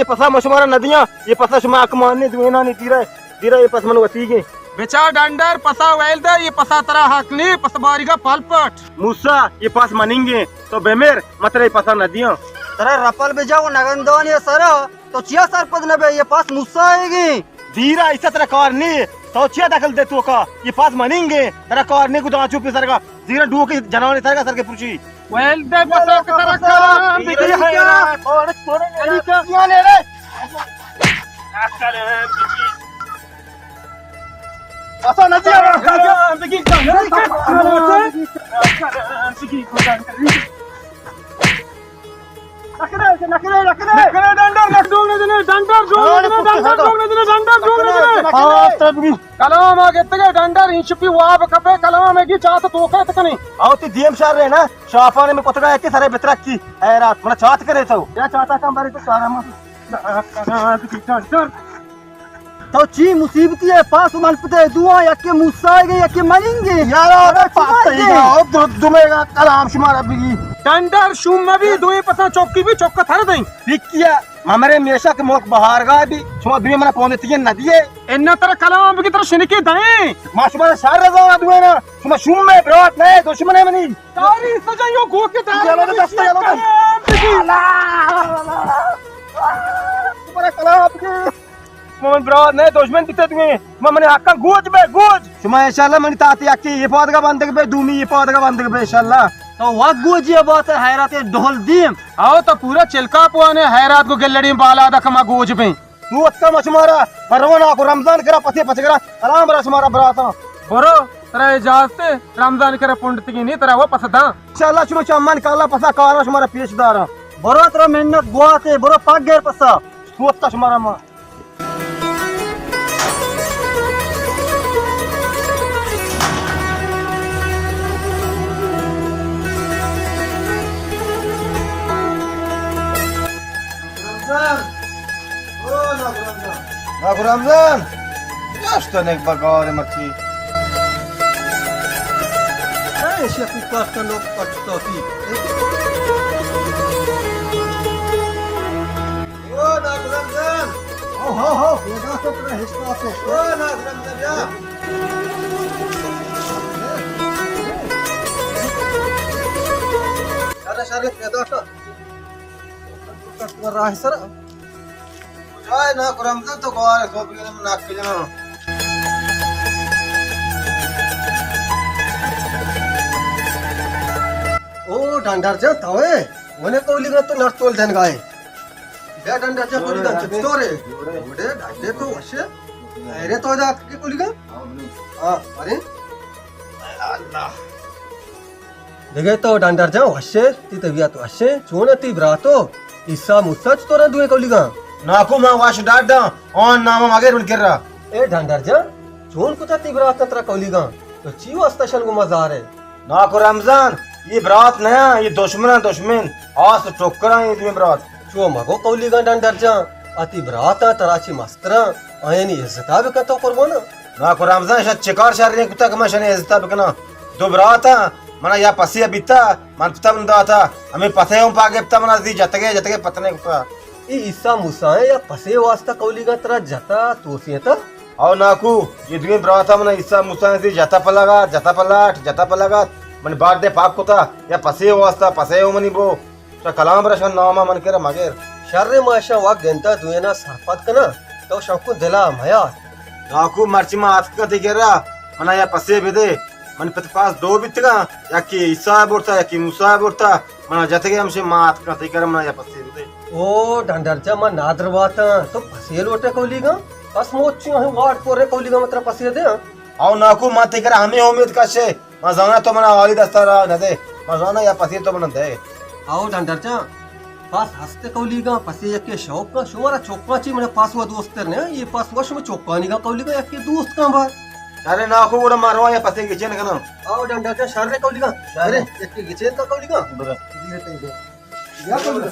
پسا ما شمارا ندیاں، یہ پسا شما حق ماننے دوینانی دیرا، دیرا یہ پس من وتیگیں۔ بچار ڈنڈر، پسا ویل دے، یہ پسا ترا حق نی، پس باریگا پل پٹ۔ موسی، یہ پس مننگیں، تو بمر، ما ترا یہ پسا ندیاں۔ ترا رپل بجا و نگندانی سرا، تو چیا سرپد نبے، یہ پس موسی ایگیں۔ دیرا ایسا ترا کار نی، تو چیا دخل دے توکا، یہ پس مننگیں، ترا کار نی، گو دانچو پہ سرگا۔ زیرا ڈوکے جنانی سرگا سر کے پروشی۔ ویل دے پسا کہ ترا کلام بگی حیران۔ پسا ندی۔ کلام بگی کلام۔ کلام بگی کلام۔ نکنے، نکنے، نکنے۔ نکنے، ڈنڈر، نکنے، ڈنڈر، ڈنڈر، ڈنڈر۔ کلام آ گتگے ڈنڈر، انچپی واب کپے، کلام گی چات توکے تکنے۔ او تی دیم شر رہے نا، شاپانے میں کتگا ہے کہ سرے بترکی۔ اے رات، منا چات کرے تو۔ یا چاتا کم بری تو سارا ما۔ تو چی مصیبتی ہے، پاس من پتے دعا، یکے موسی گے، یکے مننگے۔ یار، او تو پاس ہی گا، او دو، دو میں گا کلام شمارا بگی۔ ڈنڈر شوم مبی، دوئیں پساں چوکی بی، چوک تھر دیں۔ بکیا، ممرے میشا کہ ملک بہارگاہ بی، شما دوئیں منا پوندتگیں ندیے۔ انا ترا کلام بگی، ترا شنکی دیں۔ ما شمارا شر رضا دوئیں نا، شما شوم میں برات نہ، دشمن ہے منی۔ تاری سجا یو گوکے تاری یلو دے دستا، یلو دے۔ تمہارا کلام کے۔ من برات نہ، دشمن بیتے تمہیں۔ من، من حقاں گوج بے، گوج۔ شما انشاءاللہ منی تاتی یکی یہ پادگا بندگ بے، دومی یہ پادگا بندگ بے انشاءاللہ۔ تو وقت گوجی بات ہے، حیرات ڈھول دیم۔ آؤ تو پورا چلکا پوانے، حیرات کو گلڑی بالا دا کما گوج بے۔ تو اتکا ما شمارا پرونا کو رمضان کرا پسے پچ کرا، کلام برا شمارا براتا۔ برو، ترا اجازت ہے، رمضان کرا پنڈتگی نہیں، ترا وہ پسدا۔ انشاءاللہ شما چمان کالا پسا کارا شمارا پیش دارا۔ برو ترا منت گواتے، برو پاک گیر پسا۔ تو اتکا شمارا ما۔ رمضان۔ او ناکو رمضان۔ ناکو رمضان۔ جاشتن ایک بگار مرچی۔ اے ایشی اپنی پاک کا لوگ پاکستان کی۔ او ناکو رمضان۔ ہو، ہو، ہو، پیدا تو ترا حصہ سے۔ او ناکو رمضان، بیا۔ شر، شر، پیدا تو۔ راہ سر۔ جائے ناکو رمضان تو گوار ہے، سو بگیرے من ناک کے جنا۔ او ڈنڈر جان، تاوے؟ ونے کولی گا تو نر تول دن گائے۔ بیا ڈنڈر جان، کولی گا چتو رے؟ بڑے ڈنڈے تو وشے۔ ارے تو جا کے کولی گا؟ ہاں، ارے۔ اللہ۔ دگہ تو ڈنڈر جان وشے، تی طبیعت وشے، چون تی براتو؟ عیسیٰ موسیٰ چطور دوئیں کولیگاں؟ ناکو ما وش ڈاڈاں، آن نام مگر من کرا۔ اے ڈنڈر جان، چون کتا تی برات ترا کولیگاں؟ تو چی واسطہ شن گما زارے؟ ناکو رمضان، یہ برات نیا، یہ دشمن ہیں، دشمن۔ آس ٹکراں یہ دوئیں برات۔ چو مگو کولیگاں ڈنڈر جان، آ تی براتاں، ترا چی مستراں، آیانی عزتا بکن تو قرباناں۔ ناکو رمضان، شاید چکار شریں کتا کہ من شنی عزتا بکناں؟ دو براتاں، منا یا پسے بیتا، من پتا من داتا، ہمیں پسے ہوں پا گپتا، منا زی جتگے، جتگے پتنے کتا۔ اے عیسیٰ موسیٰ ہیں یا پسے واسطہ کولیگاں ترا جتا توسیتا؟ او ناکو، یہ دوئیں براتاں منا عیسیٰ موسیٰ ہیں زی جتا پلگات، جتا پلاٹ، جتا پلگات، من باڈ دے پاک کتا، یا پسے واسطہ، پسے ہوں منی بو۔ چہ کلام رشن نام من کرا مگر۔ شر ما اشاں وقت گنتا دوینا سرپد کنا، تو شنکو دلا میار۔ ناکو مرچی ما آتکا تی کرا، منا یا پسے بدے۔ من پت پاس دو بیتگا، یکی عیسیٰ برتا، یکی موسیٰ برتا، منا جتگے ہمشے ما آتکا تی کرا، منا یا پسے بدے۔ او ڈنڈر جا، ما نادر واتاں، تو پسے لوٹے کولیگاں؟ بس موچی ہم وارڈ پورے کولیگاں مترا پسے دے ہاں۔ او ناکو ما تی کرا ہمیں امید کشے۔ ما زاناں تو منا حالی دستا را ندے۔ ما زاناں یا پسے تو منا دے۔ آؤ ڈنڈر جان، پس ہست کولیگاں، پسے یکے شوق کا، شمارا چوکاں چی منا پس و دوست تر نے، یہ پس و شما چوکانی گا کولیگاں یکے دوست کاں بار۔ شر ناکو گڑا ما رواں یا پسے گچین کناں۔ آؤ ڈنڈر جان، شر کولیگاں، شر۔ ارے، یکے گچین کا کولیگاں۔ برا۔ یا کولیگاں۔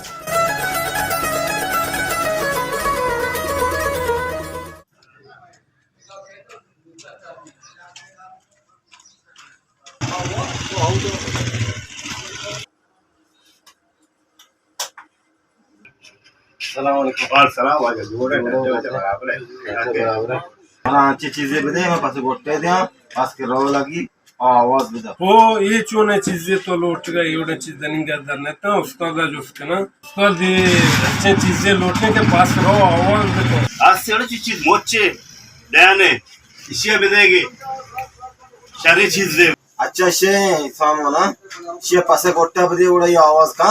السلام علیکم۔ وعلیکم السلام، واجہ جوڑ ئے، ڈاکٹر واجہ برابر ئے۔ برابر ئے۔ ہاں، اچھی چیزیں بدے، میں پس گٹے دیاں، پس کہ رو لگی، آواز بدا۔ او، اے چونیں چیزے تو لوٹگا، اے وڑیں چیز دننگا در نتا، استاد ءَ جست کنا۔ استاد، اے اچھیں چیزے لوٹیں کہ پس رو آواز بدا۔ آ سیڑ چی چیز موچے، ڈیانے، اشیا بدے گے، شریں چیز دے۔ اچھا، شے سامان، ہاں؟ شے پسے گٹا بدے، اوڑا یہ آواز کا؟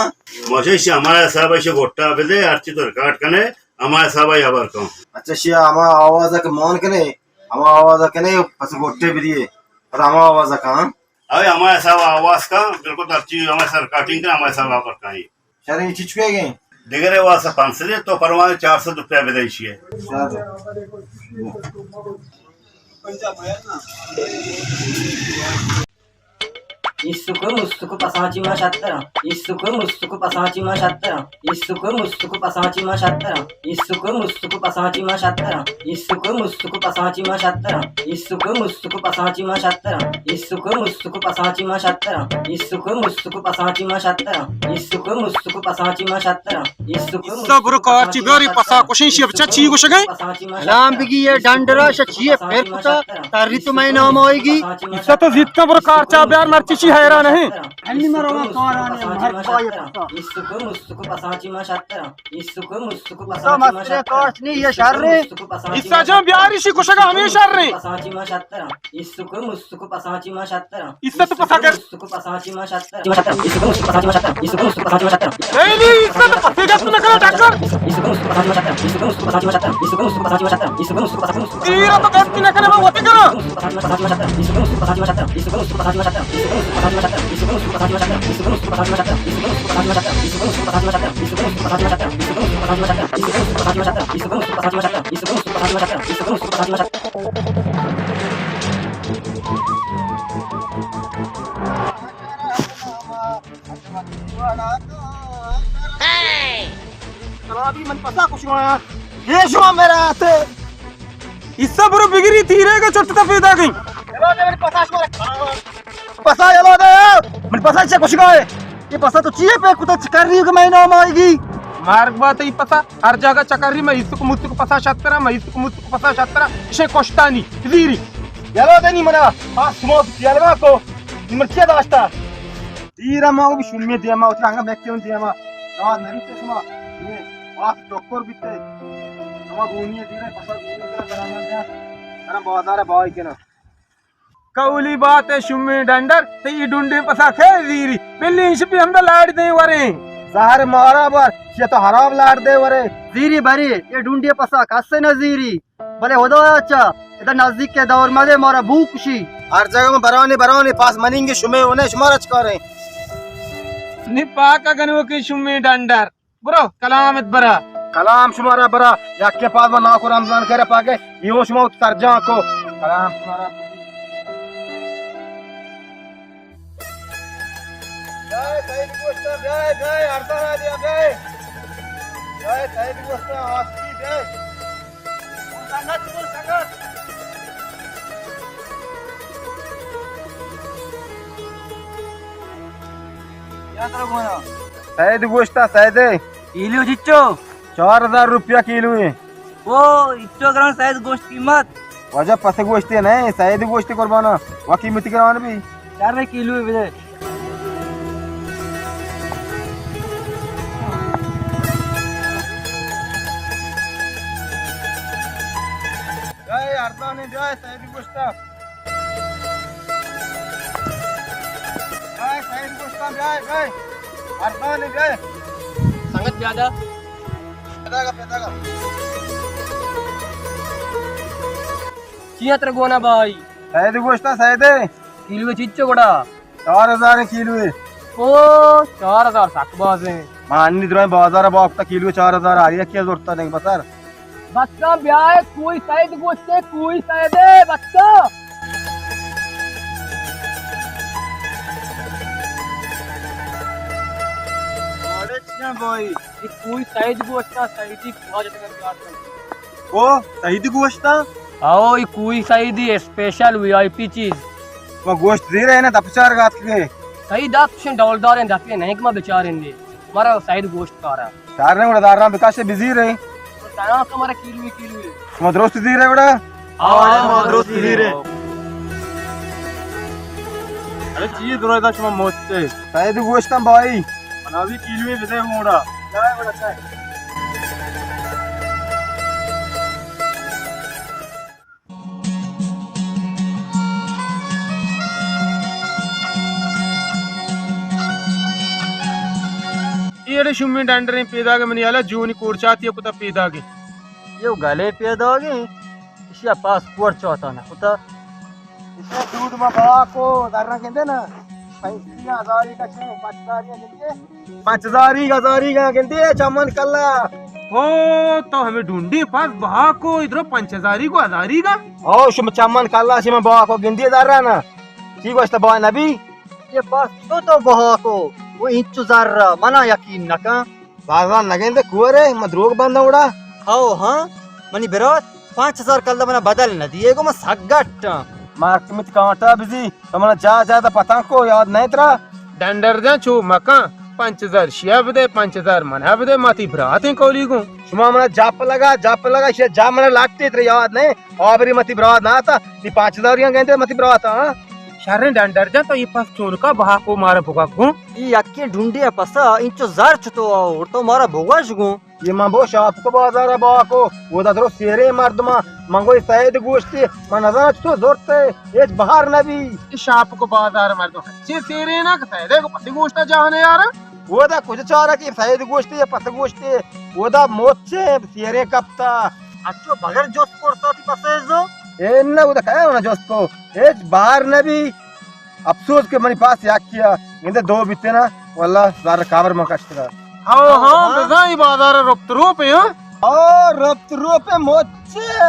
موشے شے ہمارا حساب ہے، شے گٹا بدے، ہرچی تو ریکارڈ کنے، ہمارا حساب ہے، خبر کن۔ اچھا، شے ہما آواز ہے کہ مان کنے، ہما آواز ہے کنے، پسے گٹے بدیے، پس ہما آواز ہے کا، ہاں؟ اوے ہمارا حساب آواز کا، بالکل ہرچی ہمارا حساب ریکارڈنگ کنے، ہمارا حساب خبر کن۔ شریں چیز چکے گئے؟ دگرے واسطہ پانچ سد، تو پروانے چار سد روپیہ بدے شے۔ چار سد۔ ایسکو مستکو پساچی ما شترا۔ ایسکو مستکو پساچی ما شترا۔ ایسکو مستکو پساچی ما شترا۔ ایسکو مستکو پساچی ما شترا۔ ایسکو مستکو پساچی ما شترا۔ ایسکو مستکو پساچی ما شترا۔ ایسکو مستکو پساچی ما شترا۔ ایسکو مستکو پساچی ما شترا۔ ایسکو مستکو پساچی ما شترا۔ ایسکو ایسا برو کارچی بیاری پسا کشیں شی بچا چی گوشگئے؟ سلام بگی یہ ڈنڈرا شا چیئے پھر کتا تاری تو میں نام آئے گی۔ ایسا تو زیت کا برو کارچا بیار مرچی چی حیران ہے۔ انی مرو کارانے مر پائے پسا۔ ایسکو مستکو پساچی ما شترا۔ ایسکو مستکو پساچی ما شترا۔ کارچ نہیں یہ شر رہے۔ ایسا جان بیاری شی کشگا ہمیں شر رہے۔ پساچی ما شترا۔ ایسکو مستکو پساچی ما شترا۔ ایسا تو پسا کر۔ مستکو پساچی ما شترا۔ ما شترا۔ ایسکو مستکو پساچی ما شترا۔ ایسکو مستکو پساچی ما شترا۔ نہیں، نہیں، ایسا تو پسے گپ نہ کرو ڈاکٹر۔ ایسکو مستکو پساچی ما شترا۔ ایسکو مستکو پساچی ما شترا۔ ایسکو مستکو پساچی ما شترا۔ ایسکو مستکو پساچی ما شترا۔ تیرا تو گپ نہ کرے، میں وتی کرا۔ خرابی من پسا کشگا۔ یہ شما میرا ہاتھ۔ ایسا برو بگری تیرے کا چٹتا پیدا گئی۔ پسا یلو دے۔ من پسا چے کشگا ہے؟ یہ پسا تو چیئے پہ کتا چکر رہی کہ میں نام آئے گی؟ مارگ بات ہے پسا۔ ہر جگہ چکر رہی، میں ایسکو مستکو پسا شترا، میں ایسکو مستکو پسا شترا، شے کشتانی، زیری۔ یلو دے نی منا، آ سمو یلو کو، نی من چیئے داشتا؟ دیرا ما او شمی دیما، او ترانگا مکیون دیما۔ آ نری تو شما، یہ، آ ڈاکٹر بیتے۔ شما گونی دیرا، پسا گونی دیرا، برا من دیا۔ برا بازار بائی کنا۔ کولی بات ہے شمی ڈنڈر، تے ای ڈنڈے پسا کھے زیری۔ بلی انش بھی ہم دا لاڑ دے ورے۔ زہر مارا بر، یہ تو حرام لاڑ دے ورے۔ زیری بری، یہ ڈنڈے پسا کسے نہ زیری۔ بلے خدایا چا، ادا نزدیک کے دور مدے مارا بو کشی۔ ہر جگہ میں برانی برانی پاس منینگے شمے ہونے شمارا چکاریں۔ نی پاک اگن وہ کہ شمی ڈنڈر۔ برو، کلام ات برا۔ کلام شمارا برا، یک کے پاس ما ناکو رمضان کرے پاگے، یہ شما ات سرجان کو۔ کلام شمارا۔ بیا، سعید گوشتا، بیا، بیا، ارزان آ بیا، بیا۔ بیا، سعید گوشتا، آسکی، بیا۔ سنگت، سنگت۔ کیا ترا گونا؟ سید گوشتا، سید۔ کیلو چچو؟ چار ہزار روپیہ کیلو ہے۔ او، اچو گران سید گوشت قیمت۔ واجہ پس گوشتے نہیں، سید گوشتے قربانا۔ وا قیمتی گران بھی۔ چار کیلو بدے۔ جائے ارزانے جائے سید گوشتا۔ جائے سید گوشتا جائے جائے۔ ارزانے جائے۔ سنگت زیادہ۔ پیدا گا، پیدا گا۔ چیا تر گونا بھائی؟ سید گوشتا سید۔ کیلو چچو گڑا؟ چار ہزار کیلو ہے۔ او، چار ہزار سک باز ہیں۔ ما انی درائیں بازار با وقتا کیلو چار ہزار آ، یکی از ورتا نہیں بسر۔ بچا بیا ہے، کوئی سید گوشتے، کوئی سید ہے، بچا۔ اڑے چیاں بھائی، یہ کوئی سید گوشتا، سیدی کھوا جتنا پیار کرتا۔ او، سعید گوشتا؟ آؤ، ای کوئی سعیدی اسپیشل وی آئی پی چیز۔ ما گوشت زیرے نا دپ چار گات کے۔ سعید آپ چشیں ڈولداریں دپے نہیں کہ ما بچاریں دے۔ مارا سید گوشت کارا۔ چار نے گڑا داراں بکاشے بزیرے۔ تو تیار کن مارا کیلوے کیلوے۔ شما درست زیرے گڑا؟ آ، ما درست زیرے۔ ارے چی درو دا شما موچے؟ سید گوشتم بھائی۔ منا بھی کیلوے بدے گوڑا۔ ایڑے شومیں ڈنڈریں پیداگ منی ہیالا جونی کورچاتی کتا پیداگیں۔ ایو گلے پیداگیں، اشیا پاس کورچاتا نہ کتا۔ اشیا دود ما باکو درنا گندے نا، پینسٹی ہزاری کا چھو، پچ ہزاری گندے۔ پنچ ہزاری، ہزاری گا گندے چمن کلا۔ او، تو ہمیں ڈونڈی پاس بہا کو، ادھر پنچ ہزاری کو ہزاری گا۔ او، شما چمن کلا، شما بہا کو گندی دار رہا نا۔ چی گوشت با نبی؟ یہ پاس تو تو بہا کو، وہ انچو زر منا یقین نکا۔ بازار نگندے کورے، ما دروگ بندہ اڑا۔ او ہاں، منی برات پانچ ہزار کلدار منا بدل نہ دیے گو، من سک گٹ آں۔ مارک مت کانٹا بزی، تو منا جا جا دا پتاں کو یاد نہیں ترا۔ ڈنڈر جان چو مکان، پانچ ہزار شیا بدے، پانچ ہزار منا بدے، ما تی براتیں کولی گوں۔ شما منا جاپ لگا، جاپ لگا، شیا جا منا لاٹے ترا یاد نہیں۔ آبری ما تی برات نہ آتا، تی پانچ ہزار یاں گندے ما تی برات، ہاں۔ شریں ڈنڈر جان تو یہ پس چونکا بہا کو مارا بگا گوں۔ یہ یکی ڈھونڈی پسا، انچو زر چتو اور تو مارا بگوش گوں۔ یہ من بو شاپکو بازار ء باکو، اودا درو سیریں مردماں، من گوئی سید گوشتی، من نزاناں چطور زرت ء، ہچ بہر نبی۔ یہ شاپکو بازار مردم چی سیریں نا کہ سید کو پسی گوشتا جانے یار۔ اودا کجا چارا کہ سید گوشتی یا پس گوشتی، اودا موچے سیریں کپتا۔ اچھو بغیر جست کرتا تی پسے زو؟ اے نہ، اودا کیا ہونا جست کو، ہچ بہر نبی۔ افسوس کہ منی پاس یکیا، گندے دو بیتے نا، واللہ زر کابر من کشتگا۔ ہاں، ہاں، ہاں۔ بزاں ای بازار رپت روپے، ہاں؟ ہاں، رپت روپے موچے۔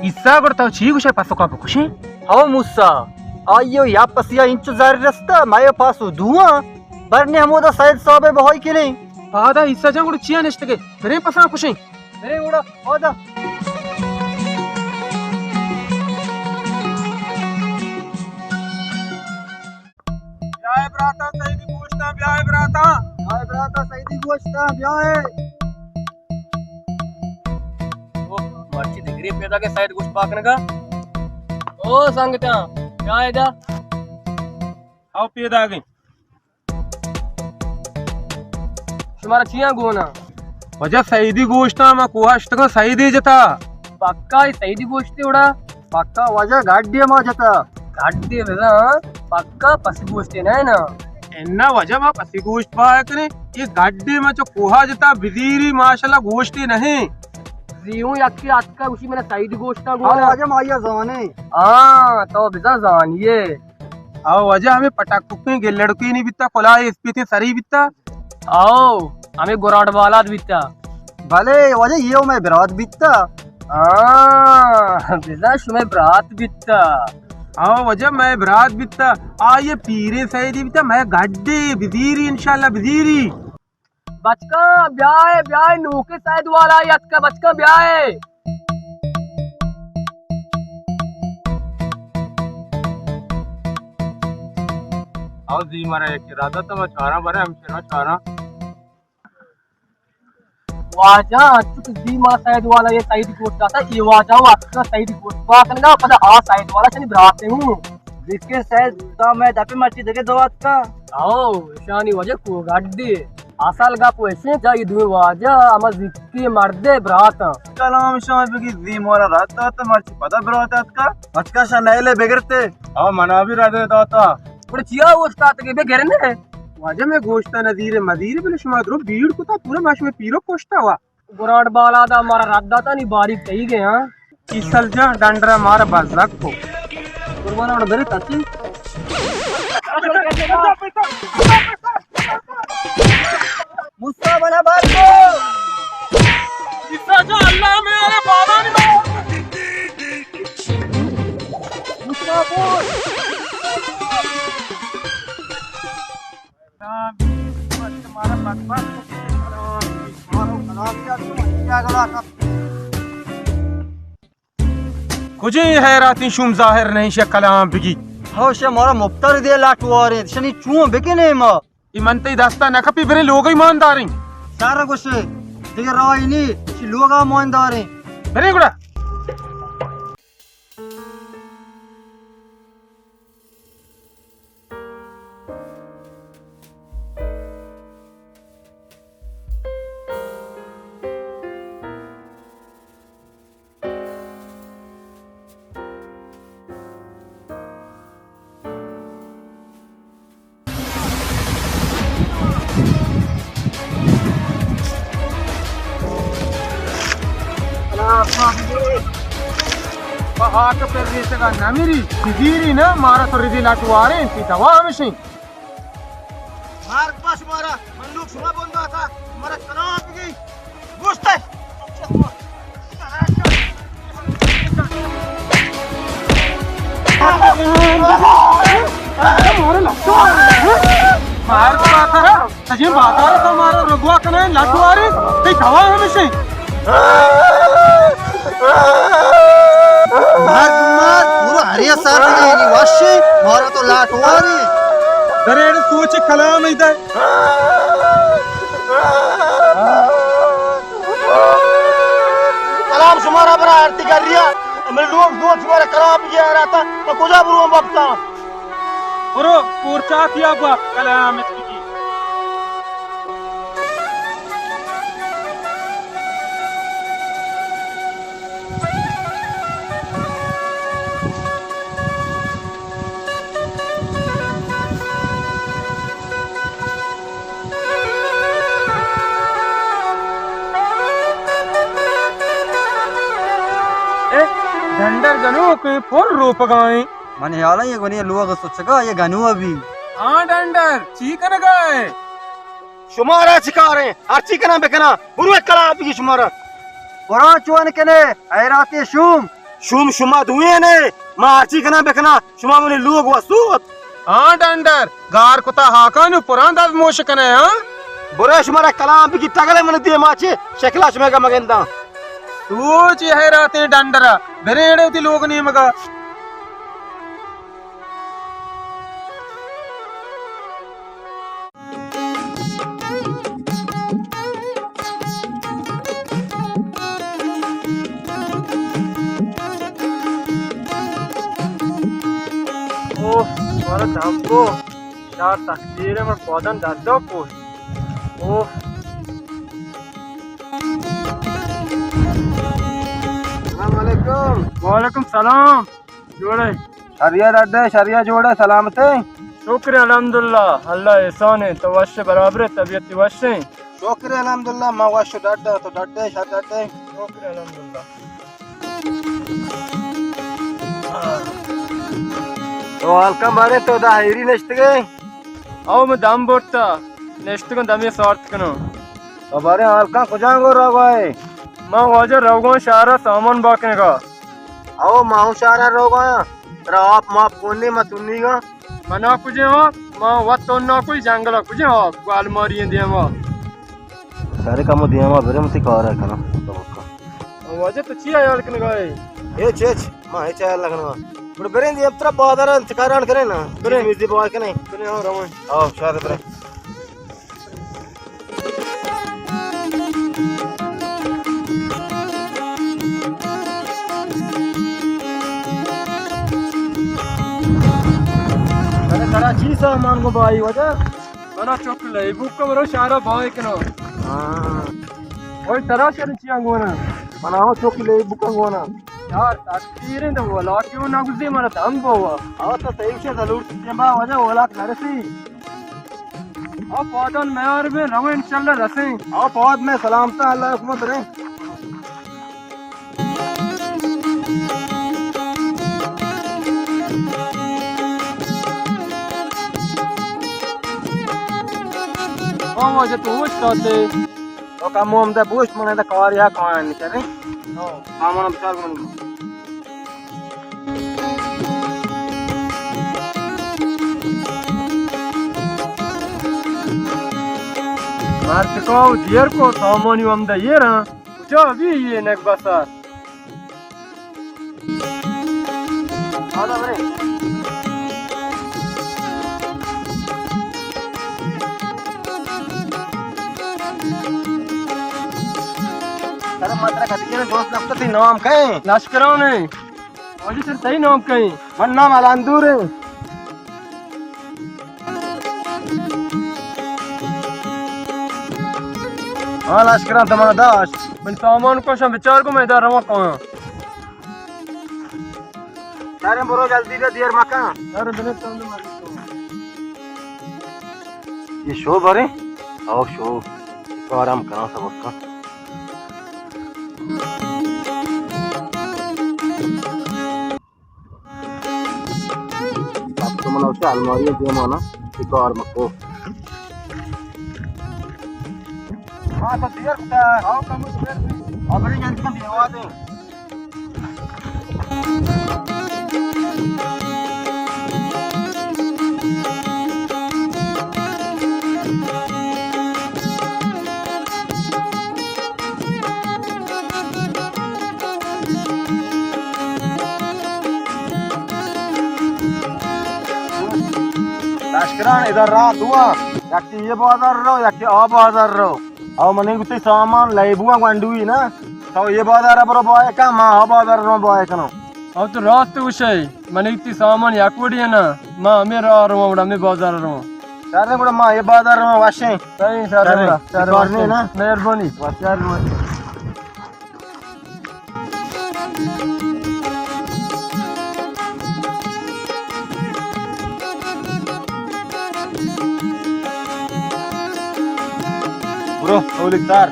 عیسیٰ گڑ تو چی گوشے پسو کا بکشیں؟ ہاں موسیٰ، آئیو یا پسیا انچو زر رستا، مایو پاسو دواں، برنے ہمودا سید صاحب بہائی کنے۔ پادا عیسیٰ جان گڑ چیا نشتگے؟ برے پسا کشیں۔ برے اوڑا، اودا۔ بیائے براتا سیدی گوشتا، بیائے براتا۔ بیائے براتا سیدی گوشتا، بیائے۔ او، مرچی دگری پیدا کے سید گوشت پاکنگا۔ او سنگتاں، بیائے دا۔ او پیدا گئے۔ شمارا چیاں گونا؟ واجہ سیدی گوشتاں، ما کوہا اشتگاں سیدی جتا۔ پکا اے سیدی گوشتے اوڑا؟ پکا واجہ گاڈی ما جتا۔ گاڈی بزاں، پکا پسی گوشتے نہ نا؟ انا واجہ ما پسی گوشت پایا کریں، یہ گاڈی ما چو کوہا جتا بزیری ماشاءاللہ گوشتے نہیں۔ زیوں یکی اتکا اسی میں سیدی گوشتا ہاں گونا۔ واجہ ما یہ زانے۔ ہاں، تو بزاں زانیے۔ او واجہ ہمیں پٹکوکیں گلڑکے نہیں بیتا، کلاہ اسپیتیں سری بیتا۔ او، ہمیں گراڈ بالاد بیتا۔ بلے واجہ یہ میں برات بیتا۔ ہاں، بزاں شمئے برات بیتا۔ او واجہ میں برات بیتا۔ آ یہ پیریں سیدی بیتا، میں گڈے بزیری انشاءاللہ بزیری۔ بچکاں بیائے، بیائے، نوکیں سید والا یتکا، بچکاں بیائے۔ او زی مارا یک ارادہ تو میں چاراں برے ہمشیرا چاراں۔ واجہ، انچو کہ زی مارا سید والا یہ سید گوشت داتا، یہ واجہ و اتکا سید گوشت پاکنگا، پدا آ سید والا چنی براتے ہوں۔ دیکھیں سید، تا میں دپے مرچی دگے دو اتکا۔ او، اشانی واجہ کو گڈی۔ اصل گپ ایشیں جا یہ دوئیں واجہ ہما زکی مردے براتاں۔ کلام شان بگی زی مارا رد دات مرچی پدا برات اتکا۔ بچکا شا نیلے بگرتے۔ او منا بھی رد داتا۔ گڑا چیا اوشتاتگے بے گرنے؟ واجہ میں گوشتا نذیر مزیر بلے شما درو بیڑ کتا پورا ما شما پیرو کشتا وا۔ گرانڈ بالادا مارا رد داتا نی باریک تئی گئے ہاں۔ چیسل جان ڈنڈرا مارا بزگ کو۔ قربان اوڑ برے تاتی۔ مصطفی بنا بات کو۔ عیسیٰ جان اللہ میرے بابا نے مصطفی بول۔ کجیں حیراتیں شوم ظاہر نہیں شہ کلام بگی۔ ہو شہ مارا مپتر دے لاٹ واریں، شنی چون بکنے ما؟ اے من تئی دستا نہ کپی، برے لوگئی مان داریں۔ سر گوشے، دگہ راہی نی، چی لوگا مان داریں۔ برے گڑا۔ پہ ہاک پر ریتگا نمیری، بگیری نا، مارا تو ردی لٹ واریں، تی دوا ہمشیں۔ مارگ باش مارا، من لوگ شما بنداتا، مارا کلام بگی۔ گوشتے۔ مار باترا، سجیں بازار تو مارا رگوا کنے، لٹ واری، تی دوا ہمشیں۔ مار، مار، پورا ہریا ساتھ گئی، وشی، مارا تو لٹ واری۔ درے سوچ کلام ایدے۔ کلام شمارا برا آرتی کر رہیا۔ ہمیں لوگ دو شمارا کلام کیا رہتا۔ تو کجا برو ہم بپتا؟ برو، پورچاتیا با کلام اتکی۔ اے، ڈنڈر گنوک پر روپگائیں۔ من حیالا یہ گنی لوگ سچگا یہ گنو ابھی۔ ہاں ڈنڈر، چی کنگائے؟ شمارا چکاریں؟ ہرچی کناں بکناں۔ برو ایک کلام بگی شمارا۔ برو چون کنے، حیراتے شوم۔ شوم شما دوئیں نے، ما ہرچی کناں بکناں، شما منی لوگ وسوت۔ ہاں ڈنڈر، گار کتا ہاکا نو پران دز موش کنے، ہاں؟ برو شمارا کلام بگی تگلے من دیما چے، شکلا شما کا مگنداں۔ تو چے حیراتے ڈنڈرا، بریڑے تی لوگ نیمگا۔ اوہ، مارا دم کو، یار تقدیر ہے، من پودن درد کو۔ اوہ۔ السلام علیکم۔ وعلیکم سلام۔ جوڑے؟ شریا ڈڈے، شریا جوڑے، سلامتے؟ شکر الحمدللہ، اللہ احسان ہے، تو وش برابر ہے، طبیعت وش ہے؟ شکر الحمدللہ، ما وش ڈڈا، تو ڈڈے، شر ڈڈے؟ شکر الحمدللہ۔ تو حال کم بارے تو دا حیری نشتگے؟ او میں دم برتا، نشتگوں دمی سارت کنو۔ تو بارے حال کم کجا گو روگائے؟ ما واجہ روگوں شہرا سامان باکنگا۔ او ما ہوں شہرا روگاں، ترا آپ ماپ کونی ما تنیگا۔ منا کجے ہو؟ ما وت تو نہ کوئی جنگل کجے ہو؟ گوال ماری دیما۔ سارے کمو دیما برے متی کار ہے کنا۔ واجہ تو چی حیال کنگا ہے؟ ہچ ہچ، ما ہچ حیال نہ کنگا۔ گڑا بریں دی اب ترا بازار انتقاران کریں نا۔ بریں۔ چیز میزی بوائے کنیں۔ بریں ہاں روان۔ آو شاید بریں۔ ارے ترا چی سامان کو بھائی وجہ؟ منا چوک لئی بوک برو شارا بھائی کنو۔ ہاں۔ اوئے ترا شر چیاں گونا؟ منا ہو چوک لئی بوک گونا۔ یار تقدیریں تو ولا کیوں نہ گزے منا دم بوا۔ آ تو صحیح سے ضرور چیزیں با وجہ ولا نرسی۔ آ پادان میار میں رو انشاءاللہ رسیں۔ آ پاد میں سلامتا اللہ حکمت رہیں۔ آ واجہ تو وش داتے۔ تو کمو ہم دے بوشت من دا کار یا کار نہیں کرے۔ ہاں۔ سامان بچار من۔ مارتکاو دیر کو سامانی ہم دا یہ رہا۔ کجا بھی یہ نک بسار۔ آدھا برے۔ ما ترا کدی نے دوست نکتا، تئی نام کئے؟ لشکران ایں۔ واجہ سر، تئی نام کئے؟ من نام الاندور ایں۔ ہاں لشکران، تو منا داشت۔ من سامان کشاں، بچار کو میں ادا رواں کایاں۔ شریں، برو جلدی بیا، دیر مکن۔ شریں، بنے تند مکن۔ یہ شو برے؟ او شو۔ کارم کنا سبق کن۔ اب تو من اسے الماری دیما نا، یہ کار مکو۔ ہاں، تو دیر کتا۔ آؤ، کم دیر۔ ابڑی جلدی کن دیوا دے۔ لشکران، ادا راہ دو آں، یکی یہ بازار رو، یکی آ بازار رو۔ او منی گوشتی سامان لیبو گونڈوی نا، تو یہ بازار برو بائے کن، ما آ بازار رو بائے کنو۔ او تو راست گوشے، منی گوشتی سامان یک وڑی نا، ما ہمیں راہ رو، ہمیں بازار رو۔ شر گڑا ما یہ بازار رو وشیں۔ صحیح، شر شر گڑا، شر کار وشیں۔ نہیں نا؟ مہربانی۔ شر۔ برو، اولی تار،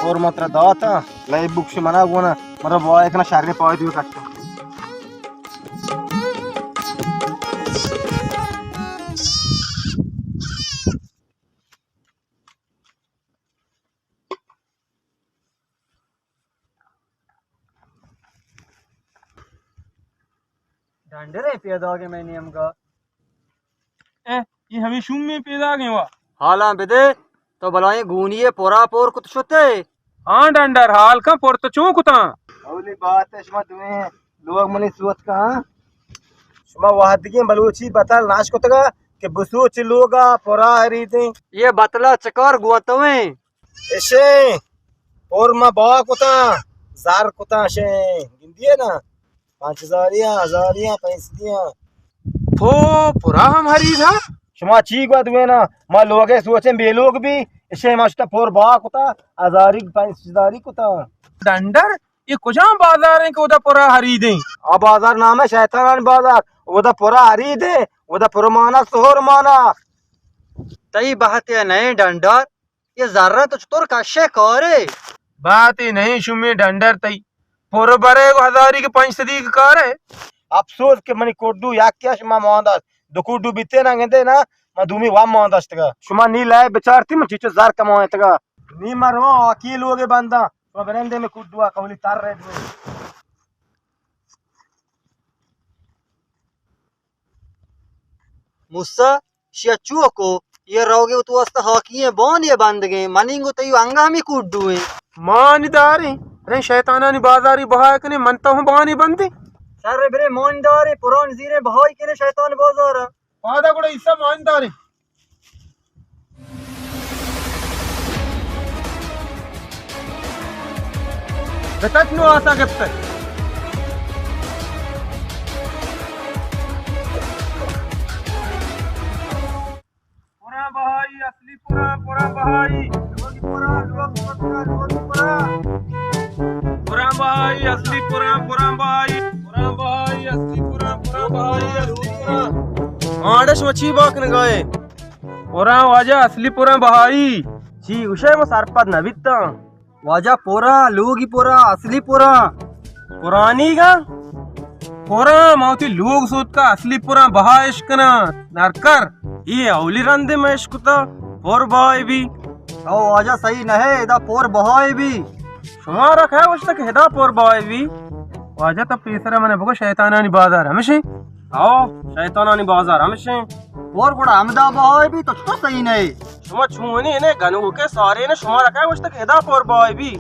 اور متر داتا، لائف بکش منا گونا، مرا بوائے کنا شریں پای دوی کٹا۔ ڈنڈرے پیداگیں مئے نیمگا۔ اے، یہ ہمیں شومی پیداگیں وا۔ حالاں بدے، تو بلائیں گونی پورا پور کت شتے۔ ہاں ڈنڈر، حال کن پر تو چون کتاں؟ اولی بات ہے، شما دوئیں لوگ منی سوت کن۔ شما وہدگیں بلوچی بتل ناش کتگا کہ بسوچ لوگا پورا ہریدیں۔ یہ بتلا چکار گوتویں؟ اشیں، پر ما با کتاں، زر کتاں اشیں، گندیے نا، پانچ ہزاریاں، ہزاریاں، پینسدیاں۔ تو پرا ہم ہرید ہا؟ شما چی گوا دوینا؟ ما لوگے سوچیں بے لوگ بی، اشیں ما شتا پر با کتا، ہزاری پینس ہزاری کتا۔ ڈنڈر، یہ کجام بازار ہیں کہ ادا پرا ہریدیں؟ آ بازار نام ہے شیطان بازار، ادا پرا ہریدیں، ادا پر مانا سہر مانا۔ تئی بہت ہے نہیں ڈنڈر، یہ زراں تو چطور کشے کارے؟ بات ہی نہیں شمی ڈنڈر تئی۔ پر برے گو ہزاری کے پنچ صدی کے کارے۔ افسوس کہ منی کڈو یک کیا شما مان داشت۔ دو کڈو بیتے نا گندے نا، ما دومی وام مان داشتگا۔ شما نی لائے بچارتی من چیچو زر کمائے تگا۔ نی مروا آکی لوگے بنداں۔ شما برندے میں کڈو آ قولی تر رہے دوے۔ موسی، شیا چوکو، یہ روگے تو واسطہ ہاکی ہیں، بانی بندگیں، منی گو تئی انگا ہمی کوڈو ہیں۔ مانی داریں، ارے شیطانانی بازاری بہا کنے، من تو ہم بانی بندے۔ شر برے مانی داریں، پران زیریں، بہائی کنے شیطان بازار۔ پادا گڑا عیسیٰ مانی داریں۔ بتک نو آسا گپتہ۔ پران بہائی، اصلی پران، پران بہائی۔ لوگی پران، لوگی پران، لوگی پران۔ پران بہائی، اصلی پران، پران بہائی۔ پران بہائی، اصلی پران، پران بہائی، اصلی پران۔ آنڈش مچی باک نگائے۔ پران واجہ اصلی پران بہائی۔ چی گوشے ما سرپد نہ بیتاں۔ واجہ پران، لوگی پران، اصلی پران۔ پرانی گا؟ پران، ما وتی لوگ سوتکا اصلی پران بہا اشکناں۔ نرکر، اے اولی رندے ما اشکتا، پر بہائے بی۔ او واجہ صحیح نہ ہے، ادا پر بہائے بی۔ شمارا کئے گوشتہ کہ ادا پر بہائے بی؟ واجہ تو پیسرا منے بگو شیطانانی بازار ہمشیں۔ او، شیطانانی بازار ہمشیں۔ اور گڑا ہمدا بہائے بی تو چطور صحیح نئے؟ شما چونی نے گنوکے سارے نے شما رکھا گوشت کہ ادا پر بہائے بی۔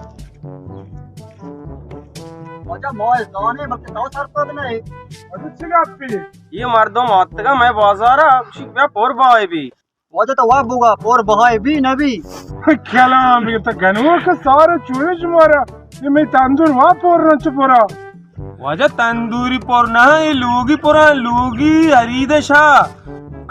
واجہ ما زانے بلکہ تو سرپد نئے۔ اچھا چی گپی؟ یہ مردم آتگا میں بازارا، گوشی بیا پر بہائے بی۔ واجہ تو وا بوگا، پور بہائے بی نہ بی؟ کلام بی، تو گنوک سار چوئے شمارا؟ یہ میں تندور وا پور نہ چ پورا۔ واجہ تندوری پور نہ، یہ لوگی پورا، لوگی حرید شاہ۔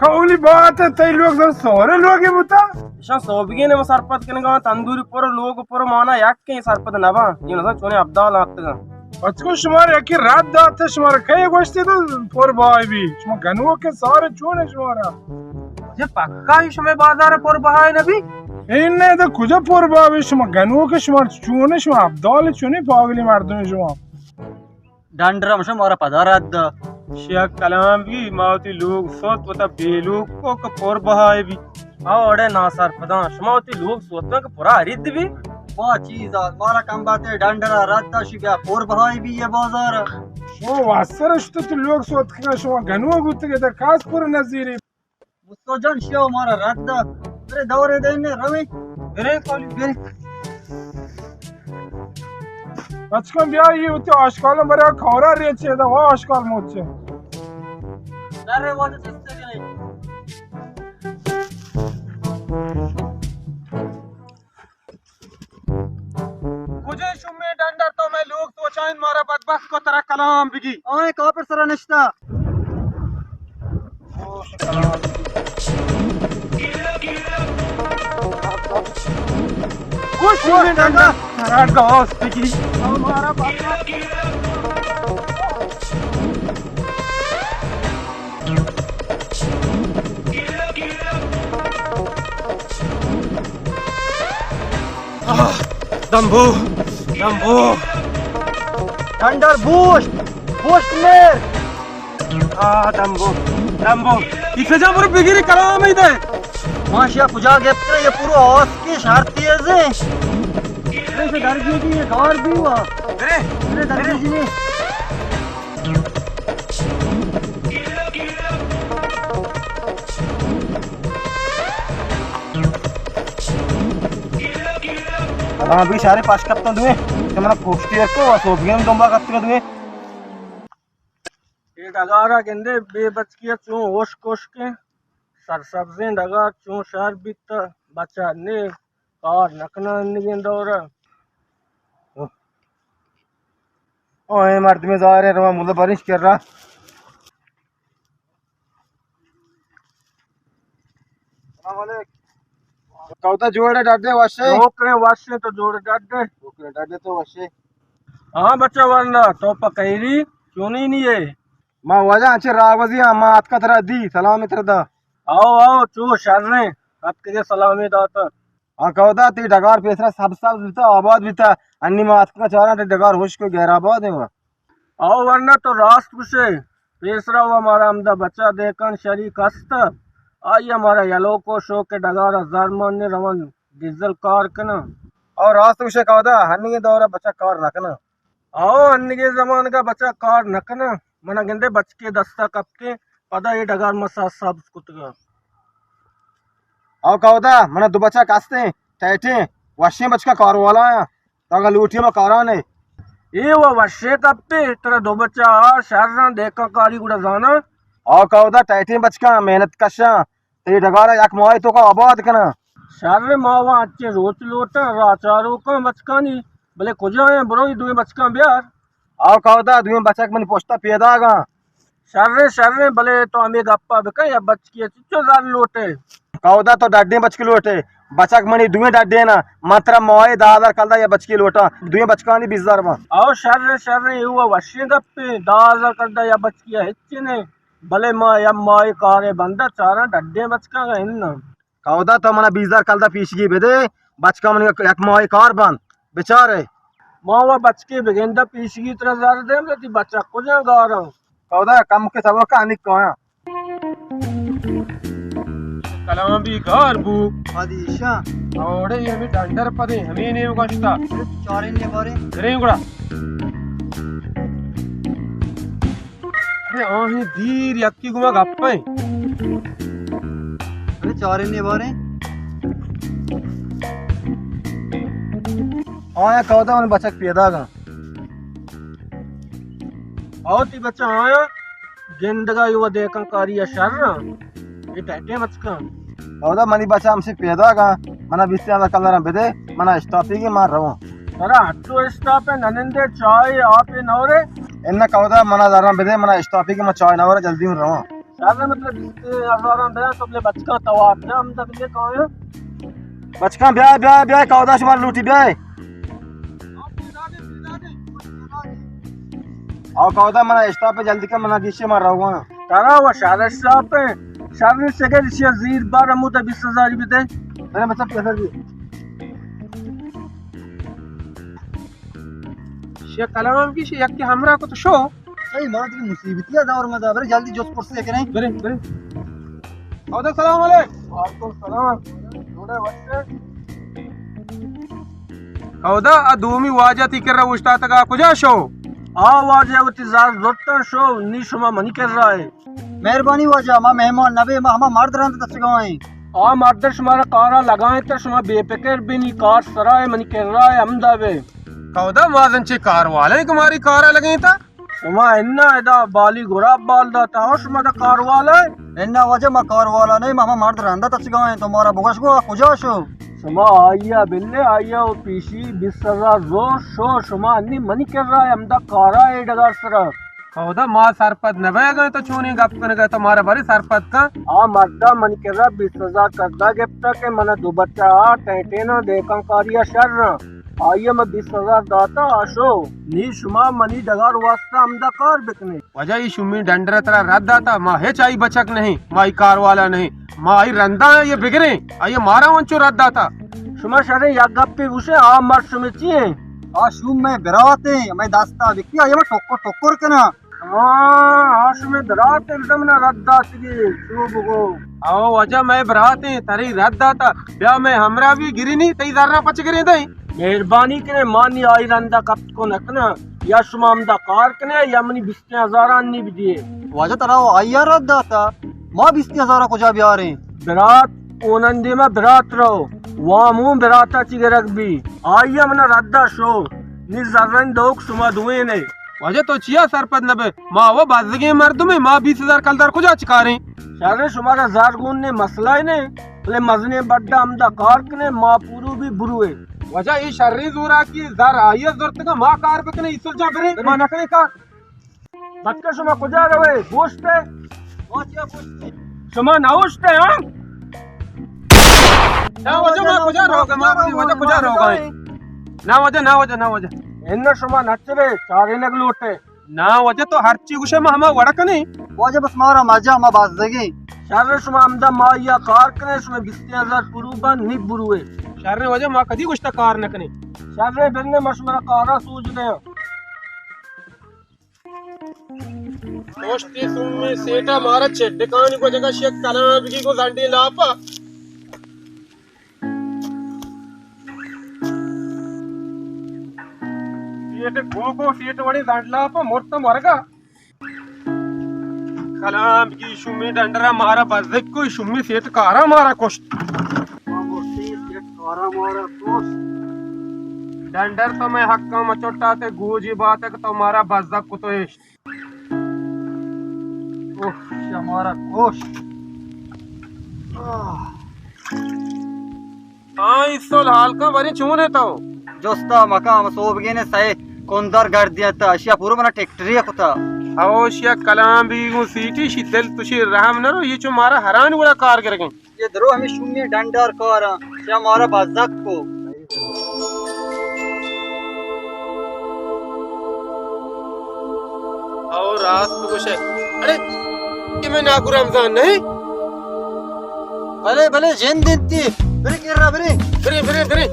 کولی بات ہے، تئی لوگ زن سورے لوگی بوتا؟ شاہ سوبگی نے سرپد کنگا، تندوری پور لوگ پور مانا یک کے سرپد نبا، یہ نزان چونے ابدال آتگا۔ بچکو، شمار یکی رد دات، شمار کئے گوشتی تو پور بہائے بی؟ شما گنوک سار چونے شمارا؟ یہ پکا ہی شمے بازار پور بہائے نبی؟ این نے تو کجا پور بہائے بی؟ شما گنوک، شما چونے، شما ابدال چونے، پاگلی مردم شما۔ ڈنڈر ہم شما مارا پدا رد دا۔ شیا کلام بی، ما وتی لوگ سوت وتا بے لوگ کو کہ پور بہائے بی۔ آ اڑے ناسرپداں، شما وتی لوگ سوتاں کہ پورا حرید بی؟ با چیز آت، مارا کم باتے ڈنڈرا رد دا، شی بیا پور بہائی بی یہ بازار۔ شما واسر اشتو تو لوگ سوت کنا، شما گنوک بوتگے تا کاس پور نزیری۔ مستو جان، شیا مارا رد دا۔ ارے دورے دینے رویں۔ برے کولی، برے۔ بچکم بیا، یہ وتی آشکال مرا کورا ریچے دا، وا آشکال موچے۔ ارے واجہ چستے گئے۔ کجے شمے ڈنڈر تو میں لوگ سوچائیں، مارا بدبخت کو ترا کلام بگی۔ آئیں کافر سرا نشتا۔ گوش شمے ڈنڈر ترا گاس بگی۔ مارا بدبخت۔ آہ، دمبو، دمبو۔ ڈنڈر بوشت، بوشت میر۔ آہ، دمبو، دمبو۔ یہ فضا پر بگیری کلام ہی دے۔ ماشیا کجا گپت کرے، یہ پورو آس کی شرط تیز ہے۔ ارے سے درجی دی، یہ گار بھی ہوا۔ ارے، ارے درجی دی۔ ہاں، بھی شارے پاش کپتاں دوئیں، کہ منا پوشتی رکھو، اور سوبگیں دنبا کپتاں دوئیں۔ اے ڈگارا گندے بے بچکی چون ہوش کوش کے، سرسبزیں ڈگار چون شہر بیتا، بچا نے کار نکناں انگیں دورا۔ او، اے مردمے زاریں، رواں ملا برنش کر رہا۔ السلام علیکم۔ کوتا جوڑے ڈڈے وشے؟ شکریں وشے، تو جوڑے ڈڈے؟ شکریں ڈڈے تو وشے۔ ہاں بچہ ورنا، تو پکیری چونی نہیں ہے؟ ما واجہ انچے راوزی ہاں، ما اتکا ترا دی، سلام ترا دا۔ آؤ، آؤ، چو شریں، اتکگے سلامی داتا۔ آ کودا تی ڈگار پیسرا سب سبز بیتا، آباد بیتا، انی ما اتکا چاراں تی ڈگار ہشک و غیر آباد ہیں وا۔ آؤ ورنہ تو راست گوشے، پیسرا و مارا ہمدا بچا دیکان شریک ہستا، آئی مارا یلو کو شوق ڈگارا زر مان نے روان ڈیزل کار کناں۔ آؤ راست گوشے کودا، ہنگے دورا بچا کار نہ کناں۔ آؤ، انگیں زمانگا بچا کار نہ کناں۔ منا گندے بچکے دستا کپتیں، پدا اے ڈگار مسا سبز کتگا۔ آؤ کاودا، منا دو بچک ہستیں، ٹیٹیں، وشیں بچکا کار والا آں۔ تو اگا لوٹی ما کارانے۔ اے و وشے کپتے، ترا دو بچا آ شر آں، دیکھاں کاری گڑا زاناں۔ آؤ کاودا، ٹیٹیں بچکاں، محنت کشاں۔ تئی ڈگارا یک ماہے توکا آباد کناں۔ شر، ما وا انچیں روچ لوٹاں، راچاروکاں بچکانی، بلے کجا ایں؟ برو اے دوئیں بچکاں بیار۔ آؤ کاودا، دوئیں بچک منی پشتا پیداگاں۔ شر، شر، بلے تو ہمے گپا بکن، یا بچکی چچو زر لوٹے؟ کاودا تو ڈڈیں بچکی لوٹے، بچک منی دوئیں ڈڈیں نا، من ترا ماہے دہ ہزار کلدار یا بچکی لوٹاں، دوئیں بچکانی بیست ہزار باں۔ آؤ شر، شر، اے وا وشیں گپے، دہ ہزار کلدار یا بچکی ہچ نہ۔ بلے ما یک ماہے کارے بندا چاراں ڈڈیں بچکاں گا اناں۔ کاودا تو منا بیست ہزار کلدار پیشگی بدے، بچکاں من یک، یک ماہے کار بند، بچارے۔ ما وا بچکے بگندا پیشگی ترا زر دیم، تی بچک کجا گاراں؟ کاودا کم کے سبق انی کایاں۔ کلام بی گار بو۔ پدیشا۔ اوڑے یہ بھی ڈنڈر پدے، ہمیں نے گشتا۔ چارے نے بارے۔ کریں گڑا۔ ارے آہیں دیر یکی گما گپیں۔ ارے چارے نے بارے۔ آیا کاودا من بچک پیداگاں۔ آؤ تی بچہ آیا گندگا یو دیکھاں کاری شر۔ یہ ٹیٹے بچکاں۔ کہودا منی بچا ہمشی پیداگا، منا بیست ہزار کلدارا بدے، منا اشتاپی گی ما رواں۔ ترا ہچو اشتاپے ننندے، چائے آپے نورے؟ اناں کہودا منا زراں بدے، منا اشتاپی گی ما چائے نورا، جلدی ہوں رواں۔ شر، مطلب بیست ہزاراں دیاں، تو بلے بچکاں توار دے، ہمدا بلے کایاں۔ بچکاں بیا، بیا، بیا، کہودا شمار لوٹی بیا۔ او کہودا منا اشتاپے، جلدی کن، منا گیشے ما رواں۔ ترا و شر اشتاپے، شر شگر شیا زیر بار ہمودا بیست ہزاری بدے۔ میرا مطلب پیسہ دی۔ شیا کلام کی شیا یکی ہمراہ کو تو شو۔ صحیح، ما دیگه مصیبتی دور ما دا، برے جلدی جست پرسے کریں۔ برے، برے۔ کہودا سلام علیک۔ وعلیکم السلام۔ جوڑے وقت۔ کہودا آ دومی واجہ تی کرا اوشتاتگا کجا شو؟ آ واجہ وتی زار زرتاں شو، نی شما منی کرا اے۔ مہربانی واجہ، ما مہمان نبے، ما ہما مرد رند تچگائیں۔ آ مرد شمارا کارا لگائیں تا شما بے فکر بی، نی کار سرا اے، منی کرا اے، ہمدا بے۔ کہودا ما زن چے کار والے کہ ماری کارا لگیں تا؟ شما انا ادا بالی گراب بال داتا ہو، شما دا کار والا اے؟ انا واجہ ما کار والا نہیں، ما ہما مرد رندا تچگائیں، تو مارا بگش گو آ کجا شو؟ شما آئیا بلے، آئیا و پیشی بیست ہزار زور شو، شما انی منی کرا اے، ہمدا کارا اے ڈگار سرا۔ کہودا ما سرپد نہ بئیگائیں، تو چونیں گپ کنگا، تو مارا برے سرپد کن۔ آ مردا منی کرا بیست ہزار کردا گپتا کہ منا دو بچہ آ ٹینٹینا دیکھاں کاریا شر آئیا ما بیست ہزار داتا آ شو۔ نی شما منی ڈگار واسطہ ہمدا کار بکنے۔ واجہ ای شومی ڈنڈر ترا رد داتا، ما ہچ آئی بچک نہیں، ما ای کار والا نہیں، ما آئی رندا ہیں یہ بگریں، آئی مارا ونچو رد داتا۔ شما شریں یک گپے گوشے، آ مرد شمی چی ہیں؟ آ شوم میں برات ہیں، میں دستا بکی، آئی میں ٹکر ٹکر کنا۔ ہاں، آ شمے برات الزم نہ رد داتگی، شو بگو۔ او واجہ مئے برات ایں، تری رد داتا، بیا مئے ہمراہ بی گرینی، تئی زراں پچ گریں دئیں۔ مہربانی کنے، ما نی آئی رندا کپت کو نہ کناں، یا شما ہمدا کار کنے، یا منی بیست ہزاراں نی بدیے۔ واجہ ترا آئی رد داتا، ما بیست ہزار کجا بیاریں؟ برات، اونندے ما برات رو، وام اوں براتا چی گرگ بی، آئی منا ردا شو، نی زرن دوک شما دوئیں نے۔ واجہ تو چیا سرپد نہ بئے؟ ما و بزگیں مردمیں، ما بیست ہزار کلدار کجا چکاریں؟ شر، شمارا زر گون نے مسئلہ نے، بلے مزنیں بڈا ہمدا کار کنے، ما پورو بی بروے۔ واجہ ای شریں زوراکی، زر آئی زرتگا، ما کار بکنے، ایسل جا برے، ما نکنے کار۔ بچکا شما کجا روے؟ گوشتے؟ شما نہ اوشتے ہاں؟ نہ واجہ ما کجا روگا، ما بولی واجہ کجا روگا ہے؟ نہ واجہ، نہ واجہ، نہ واجہ۔ انہ شما نچرے، چارینگ لوٹے۔ نہ واجہ تو ہرچی گوشے ما ہما وڑ کنے۔ واجہ بس مارا مجا، ما بزگیں۔ شر، شما ہمدا ما یا کار کنے، شما بیست ہزار پرو بند نی بروے۔ شر واجہ ما کدی گوشتا کار نہ کنے۔ شر بلنے ما شما کارا سوج دے۔ پشتی سومی سیٹا مارا چڈکانی کو جگہ شیک کلام بگی کو زنڈی لاپا۔ سیٹ کو کو سیٹ وڑی زنڈ لاپا مرتا مرگا۔ کلام بگی شومی ڈنڈرا مارا بزک کو، شومی سیٹ کارا مارا کشت۔ شومی سیٹ کارا مارا کشت۔ ڈنڈر تو میں حقا مچوٹا تے گوجی بات ہے کہ تو مارا بزک کو تو ایش۔ اوہ، شمارا کوش۔ آہ۔ ہاں، ایسل حال کن، بری چون ہے تو؟ جستا مکان، ہم صوب گینے سئے کندر گردیاں تا، اشیا پورو منا ٹیکٹری کتا۔ او اشیا کلام بی گوں سیٹی، شی دل تشی رحم نہ رو، یہ چو مارا حران گڑا کار گرگیں۔ یہ درو ہمیں شومی ڈنڈار کاراں، چہ مارا بزک کو۔ او راست گوشے۔ اڑے، یہ میں ناکو رمضان نہیں؟ بلے، بلے، جند انتی۔ برے کرا، برے۔ برے، برے، برے۔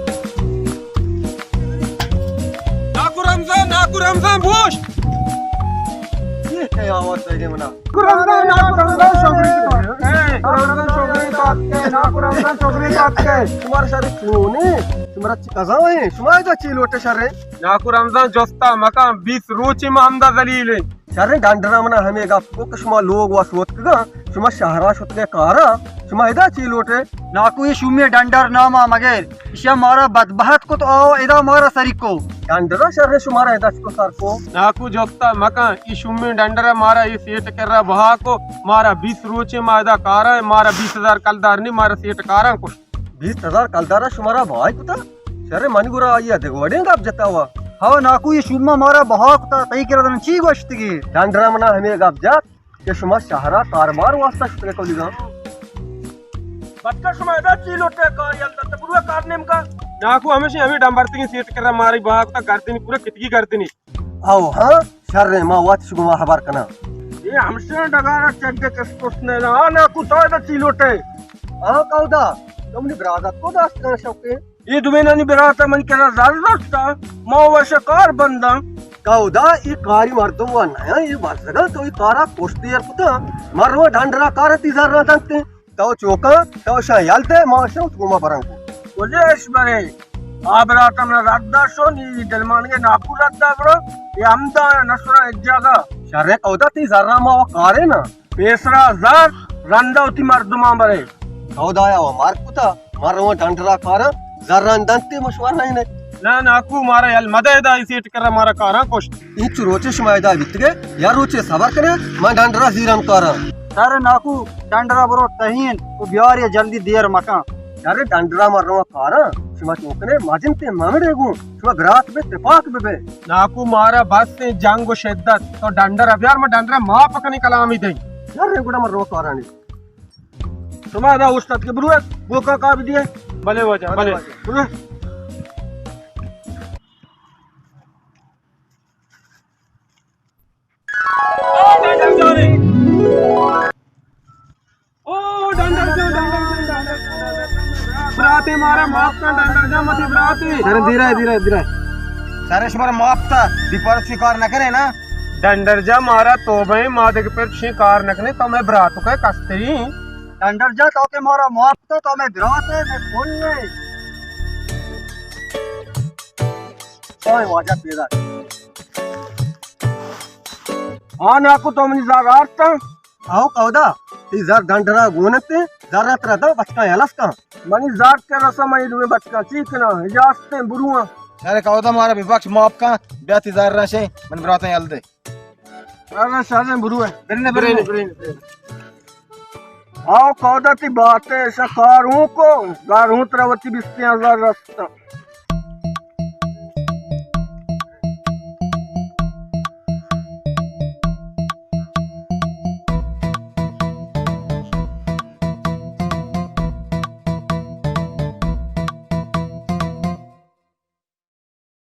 ناکو رمضان، ناکو رمضان، بوش۔ یہ کیا آواز دے منا؟ ناکو رمضان، ناکو رمضان شوگری تو اتکے۔ ناکو رمضان شوگری تو اتکے۔ ناکو رمضان شوگری تو اتکے۔ شمار شر چونی؟ شمار چی قضا ہے؟ شما ادا چی لوٹے شر؟ ناکو رمضان جستا مکان، بیست روچی ما ہمدا ذلیل ہیں۔ شر ڈنڈرا منا ہمیں گپ کو کہ شما لوگ وا شوتکگا، شما شہرا شتگے کارا، شما ادا چی لوٹے؟ ناکو یہ شومی ڈنڈر ناما مگر، اشیا مارا بدبخت کت آو ادا مارا سری کو۔ ڈنڈرا شر شمارا ادا چکو سر کو۔ ناکو جوکتا مکن، ای شومیں ڈنڈرا مارا ای سیٹ کرا بہا کو، مارا بیست روچے ما ادا کارا، مارا بیست ہزار کلدار نی، مارا سیٹ کارا کو۔ بیست ہزار کلدارا شمارا بہا کتا؟ شر منی گورا آئی دگہ وڑیں گپ جتا وا۔ ہاو ناکو، ای شوما مارا بہا کتا، تئی کرا دن چی گوشتگی؟ ڈنڈرا منا ہمیں گپ جات کہ شما شہرا کاروبار واسطہ شتگے کولیگاں۔ بچہ شما ادا چی لوٹے کار یل دنت، برو کار نیمگا۔ ناکو ہمیشی ہمیں ڈمبرتگیں سیٹ کرا مارا بہا کتا، گردنی پورا کتگی گردنی۔ او ہاں، شر ما وت شگما خبر کنا۔ یہ ہمشہ ڈگارا چگے کس کس نے نا، ناکو تو ادا چی لوٹے؟ ہاں کودا، تمنی برازت کو داست کنا شوقے؟ اے دوئینانی برات ء من کرا زر رستا، ما وش کار بنداں۔ کہودا، اے کاری مردم وا نیا، اے بزگاں تو اے کارا پشت دیر کتا۔ من رو ڈنڈرا کار تی زر نہ دنتے۔ تو چوکا، تو شا یل دے، ما شا ات گوما برن کو۔ کجا اش برے؟ آ برات من رد دا شو، نی دلمانگے ناکو رد دا برو، اے ہمدا نسرا اجاگا۔ شرے کہودا تی زر ما و کارے نا۔ پیسرا زر رندا وتی مردماں برے۔ کہودایا و مار کتا، مر رواں ڈنڈرا کاراں، زراں دنتے مشوار نہ نے۔ نہ ناکو، مارا یل مدہ، ادا ای سیٹ کرا مارا کاراں کشت۔ اینچ روچے شما ادا بیتگے، یا روچے صبر کنے، من ڈنڈرا زیران کاراں۔ سر ناکو، ڈنڈرا برو ٹہین و بیار یا جلدی دیر مکن۔ سر ڈنڈرا مر رواں کاراں، شما چوکنے ماجن تے مامڑے گوں، شما برات بے تپاک بے بے۔ ناکو مارا بس ایں جنگ و شدت، تو ڈنڈر ء بیار، ما ڈنڈر ء ماپ کنیں کلامی دیں۔ شر گڑا من رو کارانی۔ شما ادا اوشتات کہ برو بوکا کا بدیے۔ بلے واجہ، بلے۔ برو۔ او ڈنڈر جان، ڈنڈر جان، ڈنڈر جان، ڈنڈر جان۔ براتے مارا معاف کن، ڈنڈر جان، متی براتے۔ سر، دھیرے، دھیرے، دھیرے۔ سر، شمارا معاف تا، دی پر چی کار نہ کرے نا۔ ڈنڈر جان، مارا توبہ ایں، ما دگہ پر چی کار نہ کنے، تو میں براتو کے کستری۔ ڈنڈر جان، تو کے مارا معاف تا، تو میں براتے، میں کون نہیں۔ اوئے واجہ پیدا۔ ہاں ناکو، تو منی زر آرتا؟ آؤ کہودا، تی زر ڈنڈرا گون انت، زر ترا دو بچکاں یلس کن۔ منی زر ترا رسا، من دوئیں بچکاں چی کناں، اجازت ایں برواں۔ ارے کہودا مارا ببخش، معاف کن، بیا تی زر راشے، من براتاں یل دے۔ ارے شریں برو ہے۔ برنے، برنے، برنے۔ برنے، برنے۔ آؤ کہودا تی باتے، شا کاروں کو، کاروں ترا وتی بیستیں ہزار رستا۔